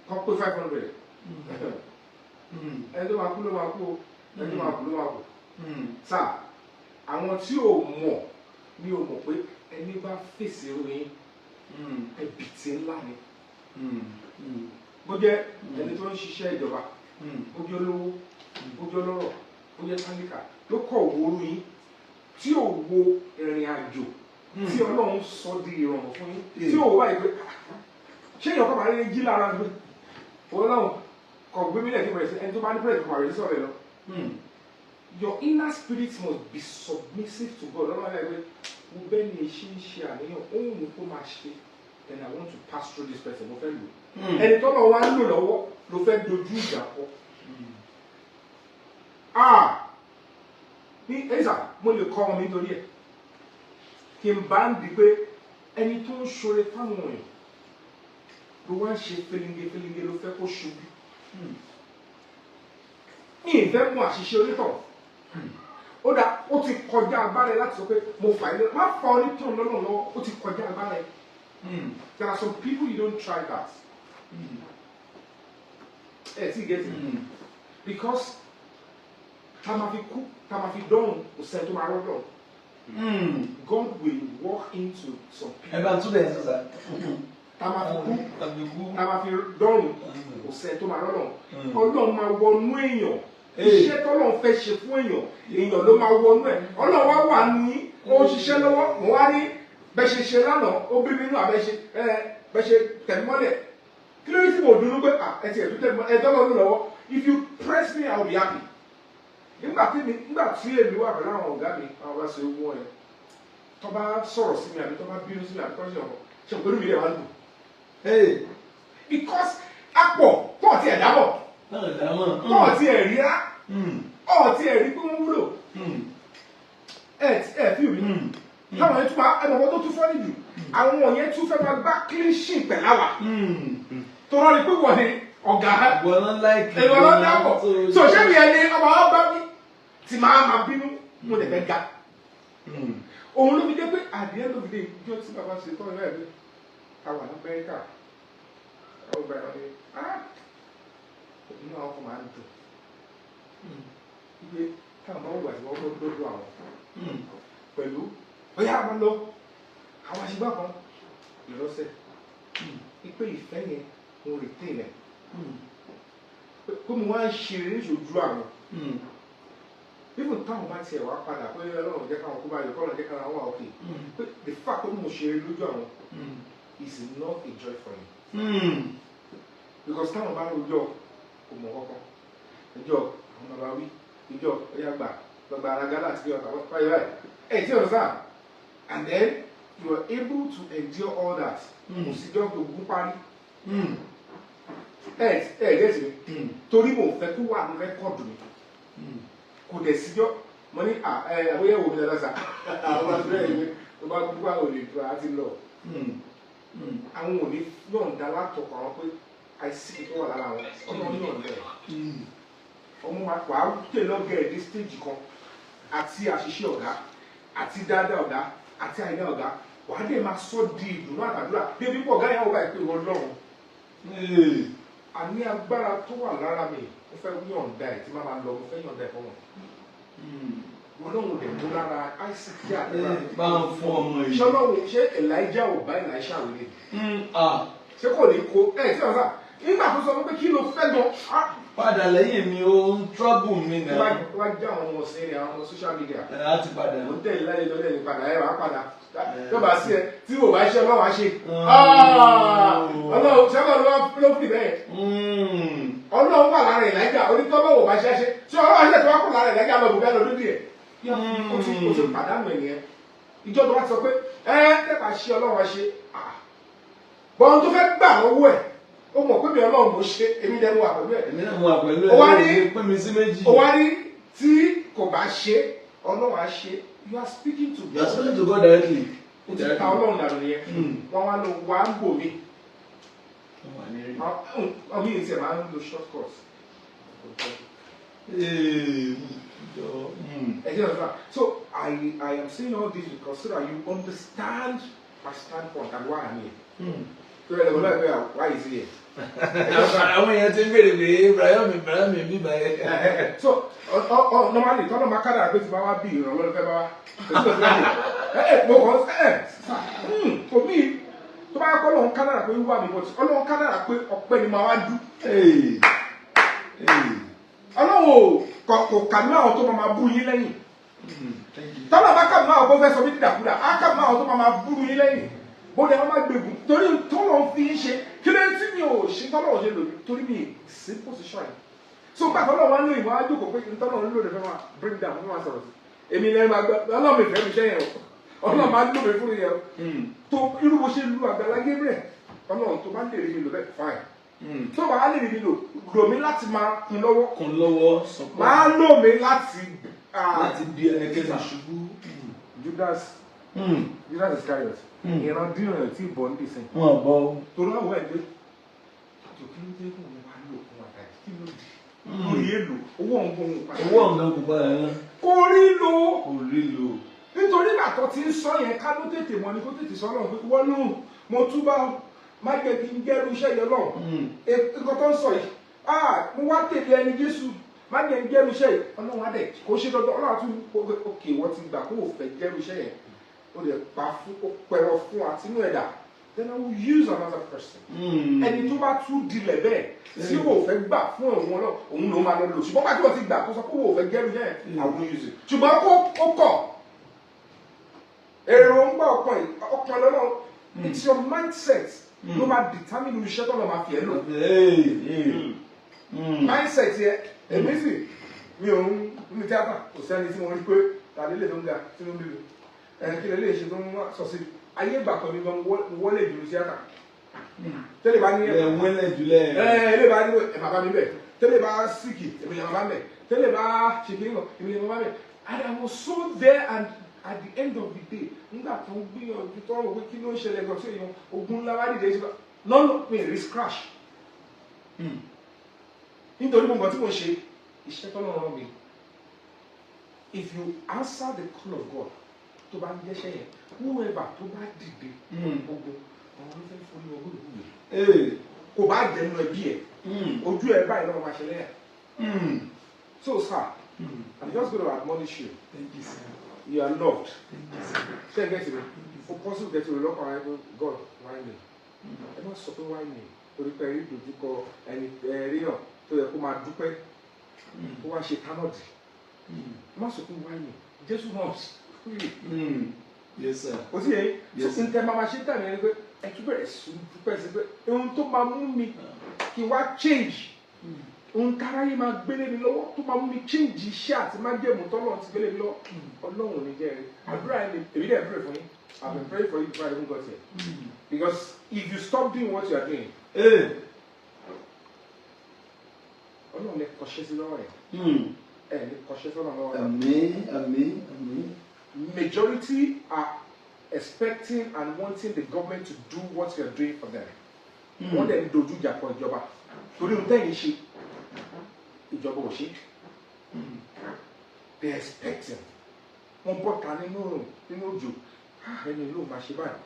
kọ́ pé 500, ẹni tó máa kú ló máa kú o, ẹni tó máa kú ló máa kú. Sáà àwọn tí ò mọ̀ ní ò mọ̀ pé ẹni bá fèsì orin ẹbìtì ńlá ni. Bó jẹ́ ẹni tó ń ṣiṣẹ́ ìjọba, bó jẹ́ olówó, bó jẹ́ ọlọ́rọ̀, bó jẹ́ tálíkà, ló kọ̀ wóoru yín tí ò wo ìrìn àjò tí Ọlọ́run sọ di ìrọ̀rùn fún yín, tí ò wá ìpè ṣé èèyàn kọ́ máa ń jí lára gbé Ọlọ́run. Kàn gbé mílẹ̀ kí n bẹ̀rẹ̀ sí ẹni tó bá ní pẹ̀lú kò máa rẹ̀ sí sọ̀rọ̀ ẹ̀ lọ. Your inner spirit must be submissive to God. Lọ́nà ẹ̀ pé mo bẹ́ẹ̀ ni ṣe ń ṣe àníyàn ohun mi kó máa ṣe, then I want to pass through this person. Mo fẹ́ lò ẹni tọ́lọ̀ wá ń lò lọ́wọ́ ló fẹ́ dojú ìjà kọ. Ah, ní ẹ̀sà, mo lè kọ́ ọmọ mi nítorí ẹ̀ kí n bá ń di pé ẹni tó ń ṣoore fáwọn èèyàn ló wá ń ṣe felinge felinge, ló fẹ́ kó ṣubú. Mi ì fẹ́ mú àṣìṣe onítàn. Ó dà, ó ti kọjá agbára ẹ láti sọ pé mo fà ẹ lọ. Má fa onítàn lọ́nà lọ́wọ́, ó ti kọjá agbára ẹ. There are some people you don't try that. Ẹ ti get it? Because tá máa fi kú, tá máa fi dọ́run, kò sẹ́ni tó máa rọ́dọ̀. God will walk into some Ẹ people. Bá ń túbẹ̀ ẹ̀ sọ́sà. Tá máa fi kú, Tàbí kú. Tá máa fi dọ́run, kò sẹ́ni tó máa rọ́dọ̀. Ọlọ́run máa wọnú èèyàn. Hey. Iṣẹ́ tọ́lọ́run fẹ́ ṣe fún èèyàn, èèyàn ló máa wọnú ẹ̀. Ọlọ́run wá wà ní ó ń ṣiṣẹ́ lọ́wọ́. Mo wá ní bẹ́ẹ̀ ṣe ṣe lánàá, ó bí mi nínú àbẹ́ ṣe ẹ bẹ́ẹ̀ ṣe tẹ̀mí mọ́lẹ̀. Kí ló dé tí mo dùnú pé à ẹ ti ẹ̀ tún tẹ̀mí mọ́lẹ̀ ẹ tọ́lọ́run lọ́wọ́? If you press me, I will be happy. Nígbà tí èmi wà pẹ̀lú àwọn ọ̀gá mi, àwọn bá ṣe owó ẹ̀, tó bá sọ̀rọ̀ sí mi àbí tó bá bínú sí mi àbí tó ṣe ọ̀rọ̀ ṣe pẹ̀lú mi lè wá lù Hey. because apọ̀ tó ọ̀tí ẹ̀ dábọ̀ Náà dámọ̀. tó ọ̀tí ẹ̀ rí rá ọ̀tí ẹ̀ rí pé wọ́n wúlò ẹ̀ ẹ̀ fi mi táwọn yẹn tún máa ẹ̀ mọ̀mọ́ tó tún fọ́ nìjù, àwọn yẹn tún fẹ́ máa gbá clean sheet pẹ̀lú àwà tó rọ́ ni pé wọ́n ni ọ̀gá. Ìwọ náà láìkì. Ìwọ ló dábọ̀ so ṣé mi ẹni ọmọ wa bá mi tí màá máa bínú, mo lè fẹ́ ga. Òun ló fi dé pé at the end of the day, ijó tí bàbá ṣe tọ́ ìwé ẹ̀mí ta wà ní Amẹ́ríkà, ọgbà ẹ̀rọ ni, ah, inú àwọn kan máa ń dùn wípé táwọn bá wùwà tí wọ́n kọ́ lọ́dọ̀ àwọn pẹ̀lú ọyá máa lọ àwọn àṣìgbà kan ìrọsẹ̀ wípé ìfẹ́ yẹn mo retain ẹ̀ pé mo wá ń ṣe eré ìṣojú àwọn, even táwọn bá tiẹ̀ wá padà pé Ọlọ́run jẹ́ káwọn kó bá yọ, kọ́lọ́run jẹ́ káwọn wà òkè, pé the fact pé mo ṣe eré lójú àwọn is not a joy for him, because táwọn bá rojọ́ kò mọ̀ kọ́kọ́ ìjọ àwọn bàbá wí ìjọ ọyá gbà gbàgbà ara gálà àti ọ̀tà báyìí báyìí ẹ̀ tí ọ̀rọ̀ sáà, and then you are able to endure all that. Kò sí jọ́ gbogbo parí ẹ ẹ gẹ́sì mi torí mo fẹ́ kó wà ní record mi. Kò dẹ̀ síjọ́ mo ní à ẹ àbóyẹ̀wò mi dáadáa sà, àwọn bá bẹ́ẹ̀ ni tó bá gbọ́ àwọn olè tó a ti lọ, àwọn ò ní yọ̀ǹda látọkọ̀ àwọn pé àìsí tó wà lára àwọn ọmọ yọ̀ǹda ẹ̀ ọmọ wa wà á tẹ̀ lọ́gẹ̀ẹ́ dé stage kan àti àṣìṣe ọ̀gá àti dáadáa ọ̀gá àti àìdá ọ̀gá, wà á dẹ̀ máa sọ di ìdùnnú àtàdúrà débi pọ̀ ọ̀gá yẹn wọ́n báyìí pé wọ́n lọ́run àní agbára tó wà lára mi, mo fẹ́ yọ̀ǹda ẹ̀ tí má máa lọ, mo fẹ́ yọ̀ǹda ẹ̀ fọmọ wọn lóun dẹ̀ mú lára Isaac àdúrà. Bá ń fún ọmọ yìí. Ṣọlọ́run ṣé Elijah ò bá Elisha wílé? Ah. Ṣé kò ní kó ẹ tí wọ́n sá nígbà tó sọ fún pé kí ló fẹ́ gan ah? Padà lẹ́yìn mi, ó ń trouble mi Tó bá náà. tó bá jẹ́ àwọn ọmọ ọ̀sìn ni àwọn ọmọ social media. Ẹ̀ á ti padà. Mo ń tẹ̀lé láyé lọ́lẹ́ ní padà ẹ̀ wá padà tó bá sí ẹ tí wò bá ṣe ọlọ́wà ṣe. Ọlọ́run ṣé ọlọ́run ló fi bẹ́ẹ̀? Ọlọ́run wà lára Elijah onítọ́lọ́wọ̀ bá ṣe ṣe ṣé ọlọ́run ṣe tó wá kó lára Elijah lọ bùbẹ́ lọ́dún díẹ̀ ó ti pàdánù ẹ̀ nìyẹn. Ìjọ tó bá ti sọ pé ẹ tẹ́pà ṣe ọlọ́run á ṣe bọ́n tó fẹ́ gbà lọ́wọ́ ẹ̀, ó mọ̀ pé mi ọlọ́run mo ṣe, èmi dẹ́nu wà pẹ̀lú ẹ̀. Èmi náà mo wà pẹ̀lú Ó wá ẹ̀ pín mi sí méjì. Ó wá ní tí kò bá ṣe ọlọ́run á ṣe, you are speaking to You are God. speaking to God directly. Ó ti ta ọlọ́run dànù nìyẹn. Wọ́n wá lọ wá ń bò mí. Wọ́n wà ní rí. Ọmọ yìí tiẹ̀ máa ń lo short cut. Ee, jọ. Ẹ jẹ́ ọ̀sán. So I am saying all this because so that you understand my standpoint and why I'm here. So ẹ lọ́wọ́ lọ́wọ́, why is he here? Ẹ jẹ́ ọ̀sán. Àwọn èèyàn ti ń béèrè pé Ibrahim Ibrahim bí báyẹn. So normally tọ́lọ́ máa kádàrá pé tí bá wá bí ìrànlọ́wọ́ fẹ́ bá wá kò sí òfin ẹ ẹ mo kàn ẹ sà kò mí tó bá kọ́ lọ́n kádàrá pé wíwá mi, but Ọlọ́run kádàrá pé ọpẹ́ ni màá wá dú. Ee. Ee. Ọlọ́run ò kò kà ní àwọn tó máa bú yín lẹ́yìn. Thank you. Tọ́lọ́ bá kà ní àwọn tó fẹ́ sọ mí dìdàkudà á kà ní àwọn tó máa bú yín lẹ́yìn bó dẹ̀ wọ́n máa gbègùn torí tọ́lọ́ fi ń ṣe kí ló dé tí mi ò ṣe tọ́lọ́run ṣe lò mí, torí mi sí position yìí. So gbà tọ́lọ́run wá ń lò, ìwọ̀n á jókòó pé tọ́lọ́run lò ní fẹ́ máa bring down, fẹ́ máa sọ̀rọ̀ sí èmi lẹ́nu, máa gbọ́ Ọlọ́run mi fẹ́ mi ṣẹ́yìn o. Ọlọ́run máa lò mí fún yẹn o. Tó irú bó ṣe lu Àgbàlá Gabriel, Ọlọ́run tó bá lè rí mi lò bẹ́ẹ̀, fine. Tó bá lè rí mi lò, lò mí láti máa kún lọ́wọ́. Kún lọ́wọ́, support. Máa lò mí láti láti bí ẹnikẹ́ni ṣubú. Judas Iscariot, ìran díràn ẹ̀ tí ìbọn ń dì sẹ́yìn. Wọn bọ. Torí àwọn ẹgbẹ́ tó kí ló dé kó wọn wá lò fún àtàkì, kí ló dé lórí èlò owó ọ̀hún kò ń padà. Owó ọ̀gá kò padà yẹn. Kò rí lò. Kò rí lò. Nítorí ìgbà tó ti ń sọ yẹn, ká ló tètè mọ ni kó tètè sọ lọ́hùn pé wọ́n lóhùn, mo túbà, má jẹ́ kí n gẹ́rù iṣẹ́ yẹn lọ́hùn. Nǹkan tó ń sọ yìí, ah, mo wá tèlé ẹni Jésù, má jẹ́ n gẹ́rù iṣẹ́ yìí. Ọlọ́run á dẹ̀ kó ṣe dandan, Ọlọ́run á tún òkè wọ́n ti gbà kó o fẹ́ gẹ́rù iṣẹ́ yẹn, ó lè pa fún ó pẹ̀rọ fún àtinú ẹ̀dá, then I will use another person. Ẹni tó bá tún dilẹ̀ bẹ́ẹ̀ tí o fẹ́ gbà fún òun ọlọ́, òun ló máa lọ lò. Ṣùgbọ́n pàtó wọ́n ti gbà tó sọ pé o fẹ́ gẹ́rù yẹn, I will use it. Ṣùgbọ́n kó ó kọ̀ èròǹgbà ọkàn yìí, ọkàn lọ́nà, it's your mindset ló máa determine irú iṣẹ́ tó lọ́ máa fi ẹ́ lò. Mindset yẹ. Èmi sì mi ò ń ní tíátà, kò sẹ́ni tí mo rí pé tàbí lè tó ń ga tí ló ń bí mi ẹ̀ kí lè lè ṣe tó ń sọ sí ayé ìgbà kan mi gan wọlé ìdúró tíátà tẹ́lẹ̀ bá ní Ẹ wẹ́lẹ̀ jùlẹ̀. Ẹ ilé bá ní ẹ bàbá mi bẹ̀, tẹ́lẹ̀ bá síkì, èmi lè bàbá mi bẹ̀, tẹ́lẹ̀ bá ṣe kí nìkan, èmi lè bàbá mi bẹ̀. And I was so there, and at the end of the day, nígbà tó ń gbìyànjú tó ń rò pé kí ló ń ṣẹlẹ̀ gan tí èèyàn ogun ńlá wá dìde ṣe lọ́nà mi rí scratch, nítorí gbogbo tí mo ṣe iṣẹ́ tó lọ́rọ̀ mi. If you answer the call of God, tó bá ń jẹ́ṣẹ́ yẹn, whoever tó bá dìde ogun, àwọn ló fẹ́ forí ọgbọ́n ìwúwe, kò bá jẹ́ nínú ẹbí ẹ̀, ojú ẹ̀ báyìí lọ́wọ́ máa ṣe lẹ́yà. So sir, I'm just going to admonish you. Thank you, sir. You are loved. Thank you, sir. Ṣé ẹ get me? O possible get me lọ́kàn ara ẹ, "God, why me?" Ẹ má sọ pé "Why me?" torí pé ẹ rí ìdojúkọ. Ẹni ẹ rí hàn tó yẹ kó máa dúpẹ́, kó wá ṣe tánọ̀dì. Ẹ má sọ pé "Why me?" Jésù náà Yes, sir. kò sí yẹn. Yes. So nǹkan máa ma ṣe tàbí ẹni pé ẹ tún bẹ̀rẹ̀ sí dúpẹ́ sí pé ohun tó máa mú mi kí n wá change, ohun táráyé máa gbélé mi lọ́wọ́, tó máa mú mi change iṣẹ́ àti májẹ̀mú tọ́lọ́run ti gbélé mi lọ́wọ́, Ọlọ́run ò ní jẹ́ rí àdúrà yẹn. Èmi dẹ̀ pray for yín. I been praying for you before I even got here, because if you stop doing what you are doing, Ọlọ́run lè kọ́ṣẹ́ sí lọ́wọ́ yẹn, ẹ̀ ní kọ́ṣẹ́ sọ́nà lọ́wọ́ yẹn. Àmín, àmín, àmín. Majority are expecting and wanting the government to do what you are doing for them. Wọ́n dẹ̀ ń dojú ìjà kọ ìjọba torí ohun tẹ́yìn ṣe, ìjọba ò ṣe. They are expecting. Wọ́n bọ́ta nínú òrùn, nínú òjò. Ah, ẹni ló máa ṣe báyìí,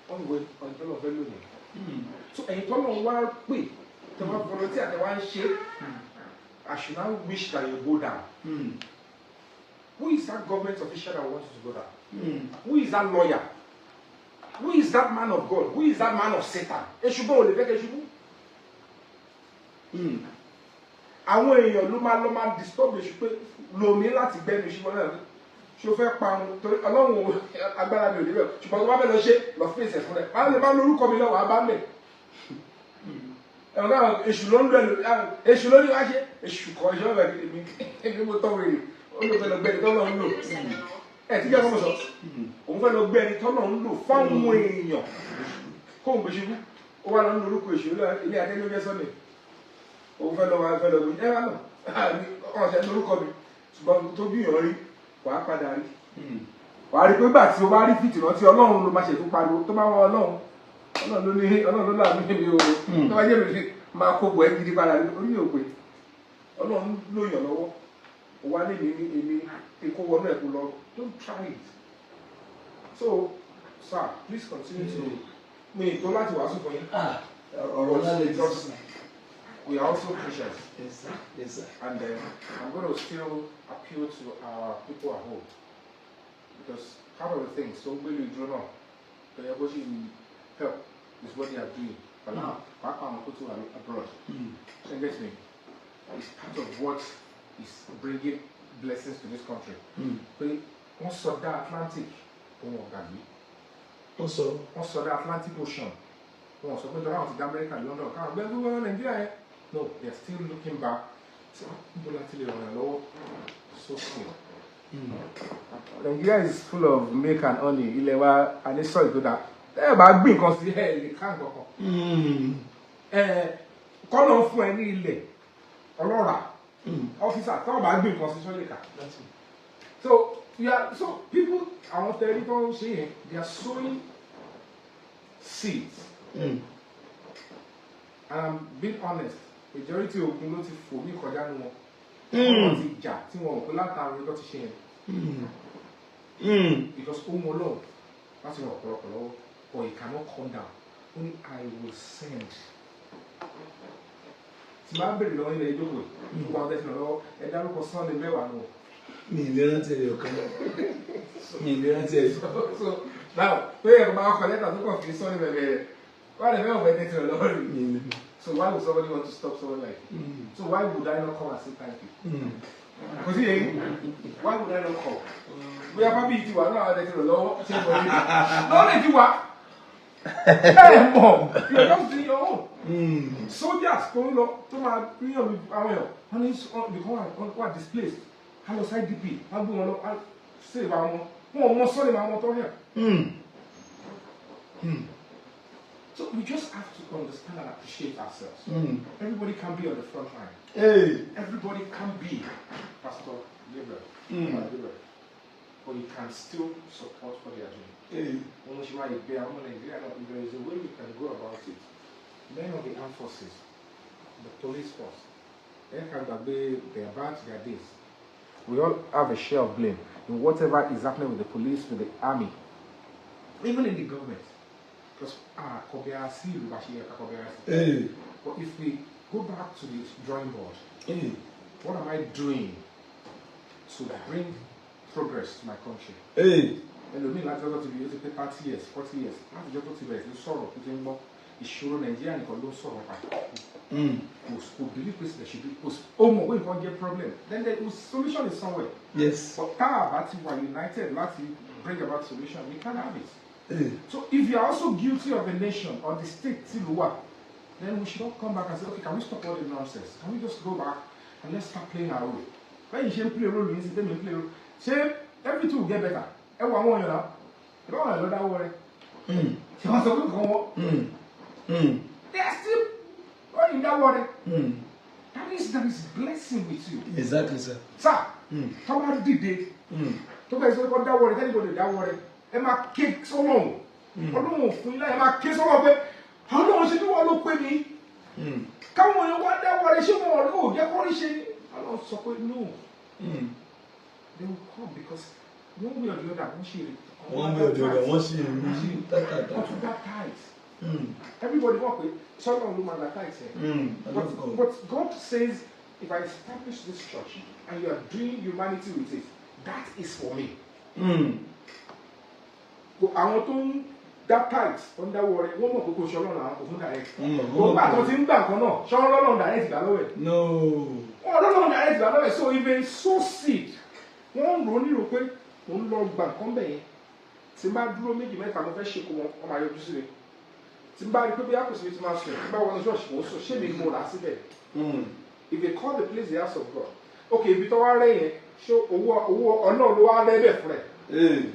wọ́n ń wo ọ̀n tọ́lọ̀ fẹ́ lónìí. So ẹ̀yin tọ́lọ̀ wá pè tẹ́ wá volunteer, tẹ́ wá ń ṣe, I should now wish that you go down. Who is that government official that wants you to go down? Who is that lawyer? Who is that man of God? Who is that man of Satan? Èṣù bọ́ ò lè fẹ́ kẹ́ ṣubú. Àwọn èèyàn ló máa lọ máa disturb èṣù pé lomi láti gbẹ́nu ṣùgbọ́n náà ṣé o fẹ́ parun? Torí Ọlọ́run agbára mi ò débẹ̀, ṣùgbọ́n tó bá fẹ́ lọ ṣe, lọ fèsì ẹ̀fún rẹ̀. Báwo lè bá lórúkọ mi lọ́wọ́ abá mẹ́ ẹ̀wọ̀n náà? Èṣù ló ń lọ ẹlò, èṣù ló ní wá ṣe, èṣù kọ́ iṣẹ́ ọ̀bẹ kìí mi, èmi mo tọ́ wèrè. Ó ló fẹ́ lọ gbẹ́ni tọ́lọ́ ń lò. Ẹ̀ tí jẹ́ fún mi sọ, òun fẹ́ lọ gbẹ́ni tọ́lọ́ ń lò fáwọn èèyàn kóun gbé ṣubú. Ó wá lọ ń lorúkọ èṣù lọ ilé adé sọ́nà. Òun fẹ́ lọ wá fẹ́ lọ gbé ẹ wá lọ ọ̀sẹ̀ lórúkọ mi, ṣùgbọ́n tó bí yàn rí, wàá padà rí, wàá rí pé gbà tí o bá rí fìtìnà tí Ọlọ́run ló máa ṣètò pariwo tó bá wọn. Ọlọ́run, Ọlọ́run ló ní, Ọlọ́run ló láàánú mi o. Tó bá jẹ́ mi máa kó bọ̀ ẹ́ gidi padà orí òpè. Ọlọ́run ló yàn lọ́wọ́, ó wá ní èmi èmi kó wọnú ẹ̀ kó lọ. Don't try it. So sir, please continue to mi tó láti wàásù fún yín. Ọ̀rọ̀ ńlá lè Because we are also Christians. Yes, sir. Yes, sir. And then I'm going to still appeal to our people at home, because part of the things so gbélé ìdúró náà tó yẹ kó sì help is what they are doing, pàápàá pàápàá àwọn tó tún wà abroad. So you get me? It's part of what is bringing blessings to this country pé wọ́n sọdá Atlantic, òun ọ̀gàgbé. Ó sọ. Wọ́n sọdá Atlantic Ocean. Wọn sọ pé nítorí àwọn ti dá Amẹ́ríkà, London, káwọn gbẹ́ gbogbo Nàìjíríà yẹn. No, they are still looking back. So níbo la ti lè ràn yàn lọ́wọ́? So soon. Nigeria is full of milk and honey. Ilẹ̀ wa, a ní soil tó dáa. Ẹ bá gbìn nǹkan sí, ẹ lè ká nǹkan kan. Ẹ kọ́nà fún ẹ ní ilẹ̀ ọlọ́ràá. Officer, tó bá gbìn nǹkan sí, sọ lè kà? So yeah, so people, àwọn tẹ̀rí tó ń ṣe yẹn, they are sowing seeds. And I'm being honest, majority ogun ló ti fò mí kọjá ní wọn. Wọ́n ti jà tí wọn ò pé látàrí tó ti ṣe yẹn. Because ó mọ Ọlọ́run láti ràn ọ̀pọ̀lọpọ̀ lọ́wọ́, but he cannot come down. Ó ní, "I will send." Tí máa ń bèrè lọ́wọ́ ilẹ̀ ìjókòó, gbogbo àwọn tẹ̀sán lọ́wọ́, ẹ dárúkọ Sunday 10 nù. Mi ì lè rántí ẹyọ kan, mi ì lè rántí ẹyọ. So now, pé ẹ̀rọ máa kọ lẹ́tà tó kàn fi Sunday bẹ̀rẹ̀ wọ́n lè fẹ́ ọ̀fẹ́ tẹ̀sán lọ́wọ́ rí. Mi ì lè. So why would somebody want to stop someone like you? So why would I not come and say thank you? Kò sí èyí. Why would I not come? Bóyá fábíyì ti wà náà, àwọn tẹ̀sán lọ́wọ́ ṣe é mọ̀ ní. Lọ́wọ́ lè ti wà. Ẹ mọ̀, you are just doing your own. Soldiers tó ń lọ, tó máa ríyàn mi, àwọn èèyàn wọn ní because wọn wà displaced, á lọ sí IDP, á gbé wọn lọ, á save àwọn, wọn ò mọ sọ́ọ̀lì àwọn tó hẹ̀. So we just have to understand and appreciate ourselves. Everybody can be on the front line. Hey. Everybody can be Pastor Gabriel, Gabriel, but you can still support what they are doing. Hey. Wọ́n ṣe máa gbé àwọn ọmọ Nàìjíríà náà, if there is a way we can go about it, men of the armed forces, the police force, ẹ kàn gbàgbé their bad, their days. We all have a share of blame in whatever is happening with the police, with the army, even in the government, because ah, kọbi ara sí ìlú bá ṣe yẹ ká kọbi ara sí. Hey. But if we go back to the drawing board, Hey. what am I doing to bring progress to my country? Hey. Ẹlòmíì láti ọjọ́ ti bí, ó ti pé 30 years, 40 years, láti ọjọ́ tó ti bẹ̀rẹ̀ sí sọ̀rọ̀, tó ti ń gbọ́ ìṣòro Nàìjíríà nìkan ló ń sọ̀rọ̀ pa. Kò believe pé there should be, kò ó mọ̀ pé nǹkan jẹ́ problem, then the solution is somewhere. But tá a bá ti wà united láti bring about solution, we can't have it. Hey. So if you are also guilty of the nation or the state tí ló wà, then we should all come back and say, "Okay, can we stop all the nonsense? Can we just go back and let's start playing our role?" When you ṣe ń play role yìí sí, tẹ́mi ń play role, ṣé everything will get better? Ẹ wo àwọn èèyàn náà, ìbá wọn lọ dáwọ́ rẹ, ṣé wọ́n sọ pé nǹkan wọn, they are still wọ́n yìí dáwọ́ rẹ. That means there is blessing with you. Exactly, sir. Sir, tó bá dìde, tó bá yẹ sọ pé dáwọ́ rẹ, tẹ́lẹ̀ kò lè dáwọ́ rẹ, ẹ máa ké sọ́lọ́hún. Ọlọ́run fún ilé, ẹ máa ké sọ́lọ́ pé Ọlọ́run, ṣe bí wọ́n ló pè mí káwọn èèyàn wá dáwọ́ rẹ, ṣé wọn ò jẹ́ kọ́ rí ṣe ni? Ọlọ́run sọ pé no, they will come because one way or the other, wọ́n ṣe rí. Wọ́n way or the other, wọ́n sì rí tátàtà. Wọ́n tún dá tithe. Everybody wọ́n pé sọ́lọ́run ló máa dá tithe yẹn. But God says, if I establish this church and you are doing humanity with it, that is for me. Àwọn tó ń dá tithe, tó ń dáwọ́ rẹ̀, wọ́n mọ̀ pé kò ṣe Ọlọ́run àwọn kò fún direct. Kò gbà tó ti ń gbà nǹkan náà, ṣé Ọlọ́run direct gbà lọ́wọ́ ẹ̀? No. Wọ́n Ọlọ́run direct gbà lọ́wọ́ ẹ̀. So if they sow seed, wọ́n ń rò ó nírò pé òun lọ gbà nǹkan bẹ̀ yẹn. Tí n bá dúró méjì mẹ́ta, mo fẹ́ ṣèkó wọn, wọ́n máa yọjú sí mi. Tí n bá rí pé bóyá kò síbi tí máa sùn, tí n bá wọnú ṣọ́ọ̀ṣì, mò ń sùn, ṣé mi ni mo rà á síbẹ̀? If they call the place the house of God, okay, ibi tó wá rẹ̀ yẹn, ṣé owó Ọlọ́run ló wá rẹ́ bẹ̀ fún rẹ̀?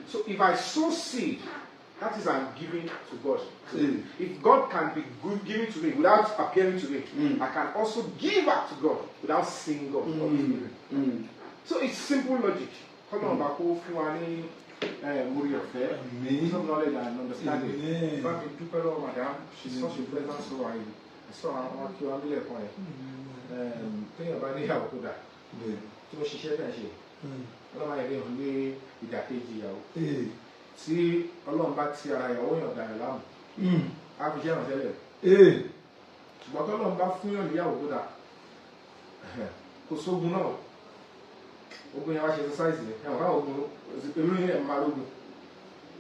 So if I sow seed, that is I'm giving to God. If God can be good giving to me without appearing to me, I can also give back to God without seeing God. So it's simple logic. Kọ́nà ọba kó fún wa ní orí ọ̀fẹ́, Àmín. wisdom, knowledge and understanding. Amen. Bá mi dúpẹ́ lọ́wọ́ madam, she's such a pleasant soul. I saw àwọn kí wọ́n mílẹ̀ kan yẹn. Téèyàn bá níyàwó tó dà, tó ń ṣiṣẹ́ bẹ́ẹ̀ ṣe, Ọlọ́run ayẹyẹ yẹn ní ìdàkejì ìyàwó. Tí Ọlọ́run bá ti ara ìyàwó yàn dàyàn láàmú, á fi iṣẹ́ ìrànṣẹ́ lẹ̀. Ṣùgbọ́n tọ́lọ́run bá fún yàn níyàwó tó dà, kò sógun náà. Ogun yẹn wá ṣe exercise yẹn, ẹ̀wọ̀n káwọn ogun irú yẹn máa lógun.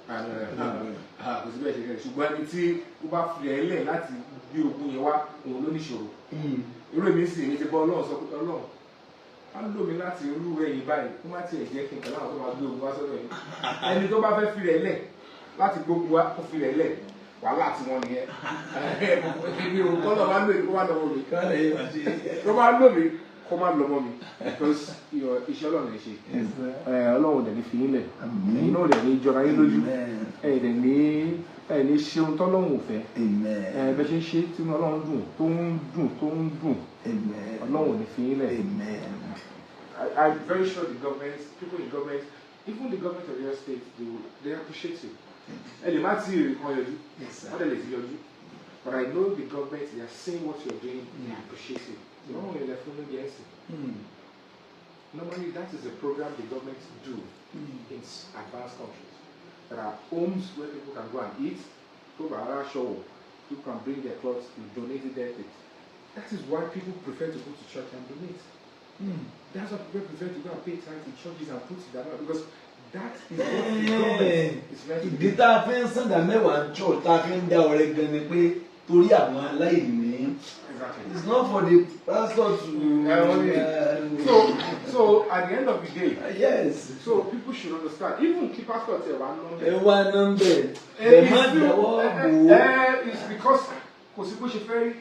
Kò sí bẹ́ẹ̀ ṣe kẹ́rẹ̀, ṣùgbọ́n ẹni tí ó bá fi ẹ̀ lẹ̀ láti gbé ogun yẹn wá, òun ló níṣòro. Irú èmi sì, èmi ti bọ́ Ọlọ́run sọ pé Ọlọ́run á lò mí láti irú ẹ̀yìn báyìí, kó má tiẹ̀ jẹ́ kí n pẹ̀lú àwọn tó máa gbé ogun wá sọ́dọ̀ yìí. Ẹni tó bá fẹ́ fi rẹ̀ lẹ̀ láti gbógun wá, kó fi rẹ̀ lẹ̀. Wàhálà tí wọ́n nìyẹn. Èmi ò kọ́ lọ́ọ́ bá lò mí kó má lọ́mọ mi. Tó bá lò mí kó má lọ́mọ mi, because iṣẹ́ Ọlọ́run lè ṣe. Ọlọ́run dẹ̀ ní fi yín lẹ̀. Ẹ̀yin náà dẹ̀ ní jọra yín lójú. Ẹ̀ dẹ̀ ní ẹ̀ ní ṣe ohun tọ́lọ́run ò fẹ́. Ẹ̀ bẹ́ ṣe ń ṣe tí Ọlọ́run dùn tó ń dùn tó ń dùn. Ọlọ́run ò ní fi yín lẹ̀. I'm very sure the government, people in government, even the government of your state, they appreciate you. Ẹ lè má tí ì rí kan yọjú, wọ́n dẹ̀ lè ti yọjú. But I know the government, they are seeing what you're doing, they appreciate you. Wọ́n wọ̀nyí lẹ fún lóúnjẹ ẹ̀sìn. Normally, that is a program the government do in advanced countries. There are homes where people can go and eat, tó bá ara aṣọ wọ̀, people can bring their clothes, you donate it there. That is why people prefer to go to church and donate. That's why people prefer to go and pay tithe in churches and put it down, because that is what the government is meant to Ìdí do. tá a fi ń sàǹdà mẹ́wàá church, tá a fi ń dá ọrẹ gan ni pé torí àwọn aláìní. Exactly. It's not for the pastor to. So at the end of the day, so people should understand. Even kí pastor tẹ wá ná. Ẹ wá nọ́mbẹ̀ ẹ má dáwọ́ bò ó. It's because kò sí bó ṣe fẹ́ rí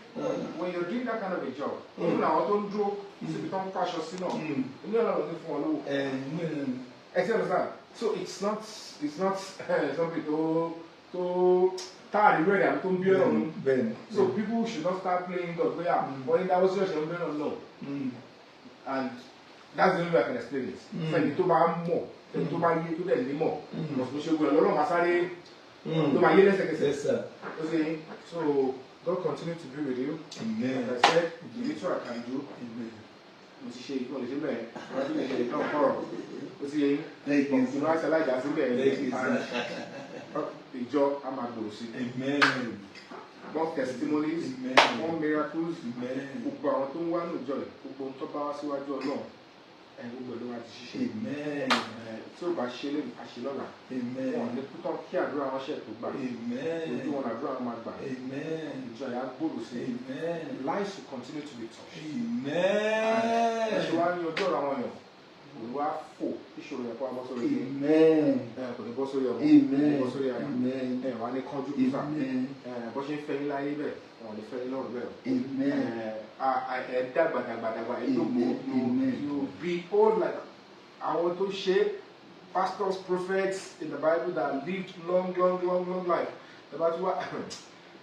when you're doing that kind of a job. Even àwọn tó ń dúró síbi tó ń kó aṣọ sí náà, inú ọ̀nà ló ti fún wọn lówó. Ẹ ti understand? So it's not something tó táàrí rẹ̀ àbí tó ń bí ọ̀rọ̀ nù. So people should not start playing God pé ah, wọ́n ní dáwọ́ sí ọ̀ṣẹ̀ ń bí ọ̀rọ̀ náà, and that's the only way I can explain it. Fẹ́ni tó bá mọ̀, fẹ́ni tó bá yé, tó dẹ̀ nímọ̀, lọ́sùn ṣe gbọ́dọ̀ lọ́lọ́ máa sáré tó máa yé lẹ́sẹ̀kẹsẹ̀. Yes, sir. Ó ṣe. So God continue to be with you. Amen. Like I said, the little I can do, Amen. mo ti ṣe ìgbọ́n lè ṣe bẹ́ẹ̀, wọ́n ti lè ṣe ìtàn kọ̀rọ̀ ó ti yẹ yín. Thank you, sir. Ìnú àṣẹ aláìjà síbẹ̀. Thank you, sir. And ìjọ á máa gbòòrò sí. Amen. More testimonies, Amen. more miracles. Amen. Gbogbo àwọn tó ń wá ní ìjọ yìí, gbogbo ohun tó bá wá síwájú Ọlọ́run ẹ̀, gbogbo ẹ̀ ló máa ti ṣiṣẹ́. Amen. Ẹ̀, tí ò bá ṣe lè àṣẹ lọ́la, Amen. wọn ò ní kú tán kí àdúrà wọn ṣẹ̀ tó gbà. Amen. Ojú wọn àdúrà wọn máa gbà. Amen. Ìjọ yà á gbòòrò sí. Amen. Lives will continue to be touched. Amen. Ẹ ṣe wá ní ojú ọ̀rọ̀ àwọn èèyàn òun wá fò ìṣòro yẹn kó wá bọ́ sórí yín. Amen. Ẹ kò ní bọ́ sórí ọmọ, kò ní Amen. bọ́ sórí aya. Amen. Ẹ wá ní kánjú kúsà. Amen. Ẹ bọ́ ṣe ń fẹ́ yín láyé bẹ́ẹ̀, wọn ò ní fẹ́ yín lọ́rùn bẹ́ẹ̀. Amen. Ẹ dàgbà dàgbà dàgbà, ẹ dògbò. Amen. You be old like àwọn tó ṣe pastors, prophets in the Bible that lived long, long, long, long life. Ẹ bá tún wá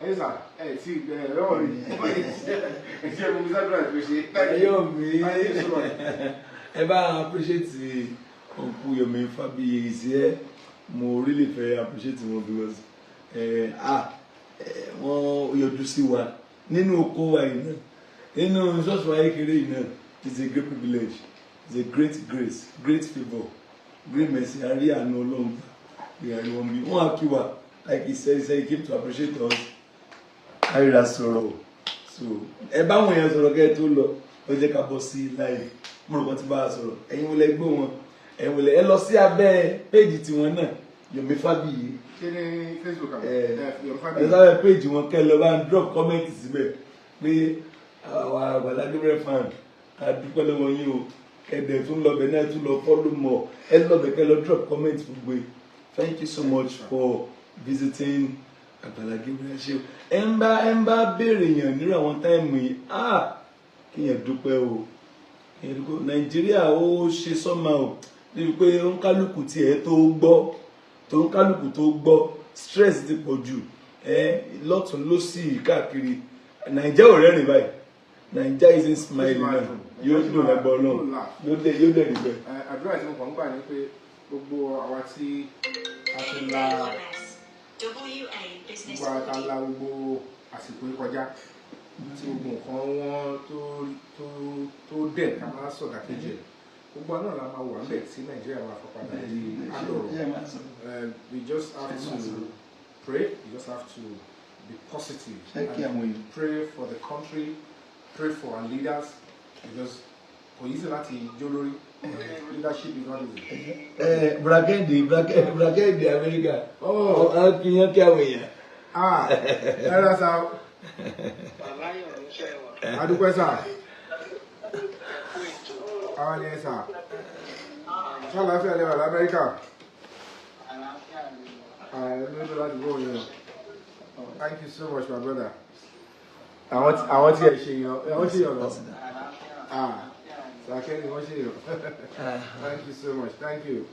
ẹ sà ẹ tí ẹ rọ rí ẹ tí ẹ mú mi sábà tó ṣe. Ayọ̀mí. Thank you so much. Ẹ bá appreciate Uncle Yomi Fabiyi is here. Mo really fẹ́ appreciate wọn because wọ́n yọjú sí wa nínú oko wa yìí náà, nínú ṣọ́ọ̀ṣì wa kékeré yìí náà. It's a great privilege, it's a great grace, great favour, great mercy. A rí àánú Ọlọ́run gbà bí a rí wọn bí wọ́n á kí wa. Like he said he came to appreciate us. Àríra sọ̀rọ̀, so ẹ bá àwọn èèyàn sọ̀rọ̀ kẹ́ ẹ tó lọ. Ó jẹ́ ká bọ́ sí live. Mo rò wọ́n ti bá a sọ̀rọ̀. Ẹ̀yin wọlé gbọ́ wọn, ẹ̀yin wọlé ẹ lọ sí abẹ́ péjì tiwọn náà, Yomi Fabiyi. Ṣé ní Facebook àbí? Ẹ. Yomi Ẹ Fabiyi. sábẹ́ péjì wọn, kẹ́ ẹ lọ bá ń drop comment síbẹ̀ pé àwa Àgbàlá Gabriel fan, a dúpẹ́ lọ́wọ́ yín o. Ẹ̀dẹ̀ tún lọ bẹ̀ náà, tún lọ follow more. Ẹ lọ bẹ̀ kẹ́ lọ drop comment gbogbo yìí. Thank you so much for visiting Àgbàlá Gabriel. Ṣe ẹ ń bá béèrè yàn nírú àwọn time yìí, ah, kíyàn dúpẹ́ o, kíyàn dúpẹ́. Nàìjíríà ó ṣe sọ́mà o, níbi pé ó ń kálukú tiẹ̀ tó gbọ́, tó ń kálukú tó gbọ́, stress ti pọ̀ jù ẹ lọ́tún lọ́sì káàkiri. Nàìjíríà ò rẹ́rìn báyìí. Nàìjíríà isn't smiling now. Yóò dùn lágbọ́ náà, yóò dẹ̀ rí bẹ́ẹ̀. Ẹ, àdúrà tí mo kàn ń gbà ni pé gbogbo àwa tí a ti la WA Business gbogbo àwa tá a Audio. la gbogbo àsìkò yìí kọjá, tí gbogbo nǹkan wọn tó dẹ̀ ká máa sọ̀dà kejì ẹ̀, gbogbo àná la máa wà ńbẹ̀ tí Nàìjíríà máa fọ́ padà di àlọ́rọ̀. We just have to pray, we just have to be positive Ṣé kí and àwọn èèyàn. pray for the country, pray for our leaders, because kò easy láti jó lórí. Leadership is not easy. Ẹ brakẹ́ẹ̀dì brakẹ́ẹ̀dì Amẹ́ríkà. Oh. Ọ kì í yán kí àwọn èèyàn. Ah, ẹ rà sá. Bàbá Yomi, ṣe wà? Adúpẹ́ sà. Ẹ kú ètò. Àwọn ni ẹ sà, ṣàlàáfíà lè wà l'Amẹ́ríkà? Àlàáfíà ni. Ẹ lójú láti gbọ́ yẹn. Thank you so much, my brother. Àwọn tí ẹ ṣe yan, àwọn ṣe yan lọ. Ah, Sàkẹ́ni wọ́n ṣe yan. Thank you so much. Thank you.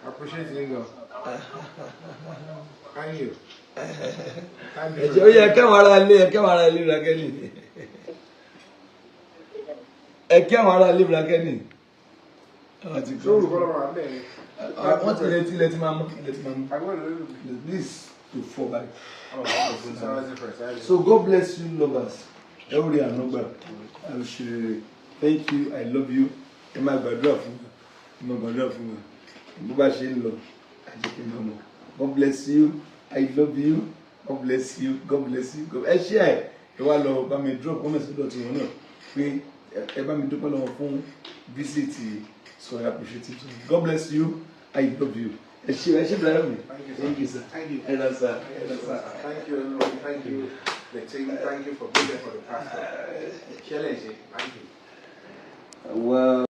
I appreciate you, gan. Thank you. Thank you. Ẹ jẹ́ ó yẹ kẹ́wọ̀n ara ilé, ẹ kẹ́wọ̀n ara ilé Brakẹ́ni. Ẹ kẹ́wọ̀n ara ilé Brakẹ́ni. Àwọn ti Ṣé olùkọ́ lọ́wọ́ à ń bẹ̀ ni? Wọ́n ti ilẹ̀ ti máa mú, ilẹ̀ ti máa mú. Agbọ́dọ̀ lórí mi. This to fall back. Oh, sorry, different. So God bless you, lovers. Ẹ ó rí àánú gbà. Ẹ ó ṣe rere. Thank you, I love you. Ẹ máa gbàdúrà fún wa. Ẹ máa gbàdúrà fún wa. Bó bá ṣe ń lọ, ẹ jẹ́ kí n máa mọ̀. God bless you, I love you. God bless you, God bless you. Ẹ ṣé ẹ. Ẹ wá lọ bá mi drop comment sọ́dọ̀ tiwọn náà pé ẹ bá mi dúpẹ́ lọ́wọ́ fún visit, so I appreciate it. God bless you, I love you. Ẹ ṣé, ẹ ṣé, brother mi. Thank you, sir. Thank you, sir. Thank you. Ẹ lọ sir. Ẹ lọ sir. Thank you, everybody. Thank you, the team. Thank you for being there for the pastor. Challenge. Thank you. Well.